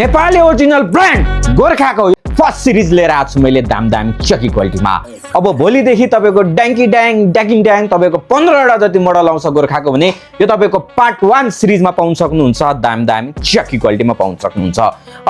Nepali original brand गोर्खाको first series लिएर आएको छु मैले दाम चकी क्वालिटीमा। अब भोलिदेखि तपाईँको ड्याङ्की ड्याङ ड्याकिङ ड्याङ तपाईँको 15वटा जति मोडल आउँछ गोर्खाको भने यो तपाईँको पार्ट 1 सिरिजमा पाउन सक्नुहुन्छ। दाम चकी क्वालिटीमा पाउन सक्नुहुन्छ।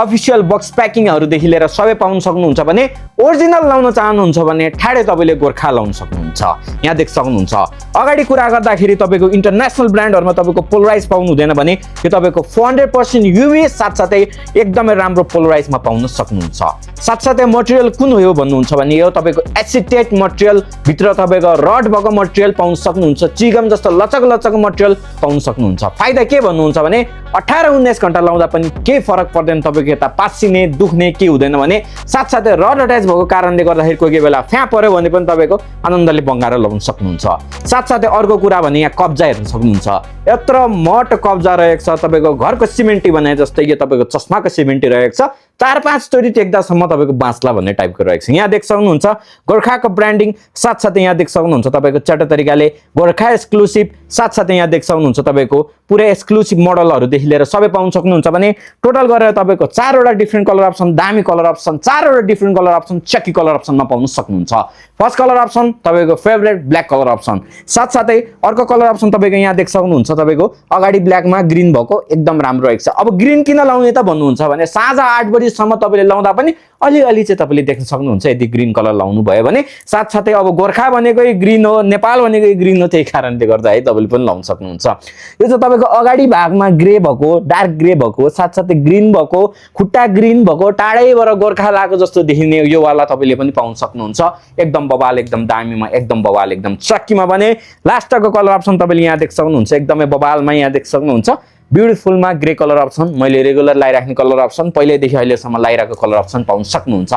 अफिसियल बक्स प्याकिङहरूदेखि लिएर सबै पाउन सक्नुहुन्छ। भने ओरिजिनल लाउन चाहनुहुन्छ भने ठाडै तपाईँले गोर्खा लाउन सक्नुहुन्छ। यहाँ देख सक्नुहुन्छ। अगाडि कुरा गर्दाखेरि तपाईँको इन्टरनेसनल ब्रान्डहरुमा तपाईँको पोलराइज पाउनु हुँदैन भने यो तपाईँको 400% युभी साथसाथै एकदमै राम्रो पोलराइजमा पाउन सक्नुहुन्छ। साथसाथै मटेरियल कुन हो भन्नुहुन्छ भने यो तपाईँको एसिटेट मटेरियल भित्र तपाईँको रड भएको मटेरियल पाउन सक्नुहुन्छ। चिगम जस्तो लचक मटेरियल पाउन सक्नुहुन्छ। फाइदा के भन्नुहुन्छ भने 18-19 घण्टा लाउँदा पनि केही फरक पर्दैन। तपाईँको यता पासिने दुख्ने के हुँदैन भने साथसाथै रड अट्याच भएको कारणले गर्दाखेरि कोही बेला फ्या पर्यो भने पनि तपाईँको आनन्दले बङ्गाएर लगाउन सक्नुहुन्छ। साथसाथै अर्को कुरा भने यहाँ कब्जा हेर्न सक्नुहुन्छ। यत्रो मोट कब्जा रहेको छ। तपाईँको घरको सिमेन्टी बनाए जस्तै यो तपाईँको चस्माको सिमेन्टी रहेको छ। 4-5 चोटि टेक्दासम्म तपाईँको बाँच्ला भन्ने टाइपको रहेको छ। यहाँ देख सक्नुहुन्छ गोर्खाको ब्रान्डिङ। साथसाथै यहाँ देख सक्नुहुन्छ तपाईँको चट्ट तरिकाले गोर्खा एक्सक्लुसिभ। साथसाथै यहाँ देख सक्नुहुन्छ तपाईँको पुरै एक्सक्लुसिभ मोडलहरूदेखि लिएर सबै पाउन सक्नुहुन्छ। भने टोटल गरेर तपाईँको 4वटा डिफ्रेन्ट कलर अप्सन, दामी कलर अप्सन, 4वटा डिफ्रेन्ट कलर अप्सन चकी कलर अप्सनमा पाउन सक्नुहुन्छ। फर्स्ट कलर अप्सन तपाईँको फेभरेट ब्ल्याक कलर अप्सन। साथसाथै अर्को कलर अप्सन तपाईँको यहाँ देख सक्नुहुन्छ तपाईँको अगाडि ब्ल्याकमा ग्रीन भएको एकदम राम्रो रहेको छ। अब ग्रीन किन लाउने त भन्नुहुन्छ भने साँझ 8 बजीसम्म तपाईँले लाउँदा पनि अलिअलि चाहिँ तपाईँले देख्न सक्नुहुन्छ यदि ग्रीन कलर लाउनु भयो भने। साथसाथै अब गोर्खा भनेकै ग्रीन हो, नेपाल भनेकै ग्रीन हो, त्यही कारणले गर्दा है तपाईँले पनि लाउन सक्नुहुन्छ। यो चाहिँ तपाईँको अगाडि भागमा ग्रे भएको, डार्क ग्रे भएको, साथसाथै ग्रीन भएको, खुट्टा ग्रीन भएको, टाढैबाट गोर्खा लागेको जस्तो देखिने यो वाला तपाईँले पनि पाउन सक्नुहुन्छ। एकदम बवाल, एकदम दामीमा, एकदम बवाल, एकदम चक्कीमा। भने लास्टको कलर अप्सन तपाईँले यहाँ देख सक्नुहुन्छ एकदमै बवालमा। यहाँ देख सक्नुहुन्छ ब्युटिफुलमा ग्रे कलर अप्सन, मैले रेगुलर लगाइराख्ने कलर अप्सन, पहिल्यैदेखि अहिलेसम्म लगाइरहेको कलर अप्सन पाउन सक्नुहुन्छ।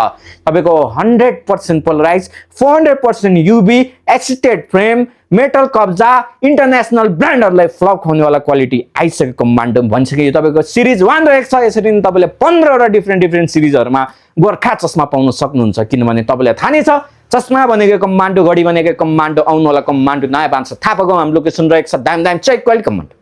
तपाईँको 100% पोलराइज, 400% युभी, एक्सिटेड फ्रेम, मेटल कब्जा, इन्टरनेसनल ब्रान्डहरूलाई फ्लप हुनेवाला क्वालिटी आइसकेको मान्डो भनिसके। यो तपाईँको सिरिज 1 रहेको छ। यसरी नै तपाईँले 15वटा डिफ्रेन्ट सिरिजहरूमा गोर्खा चस्मा पाउन सक्नुहुन्छ। किनभने तपाईँलाई थाहा नै छ चस्मा भनेको कमान्डो, घडी भनेको कमान्डो, आउनुवाला कमान्डो, नयाँ बान्छ थाहा पाएको हाम्रो लोकेसन रहेको छ दाम चेक क्वालिटी कमान्डो।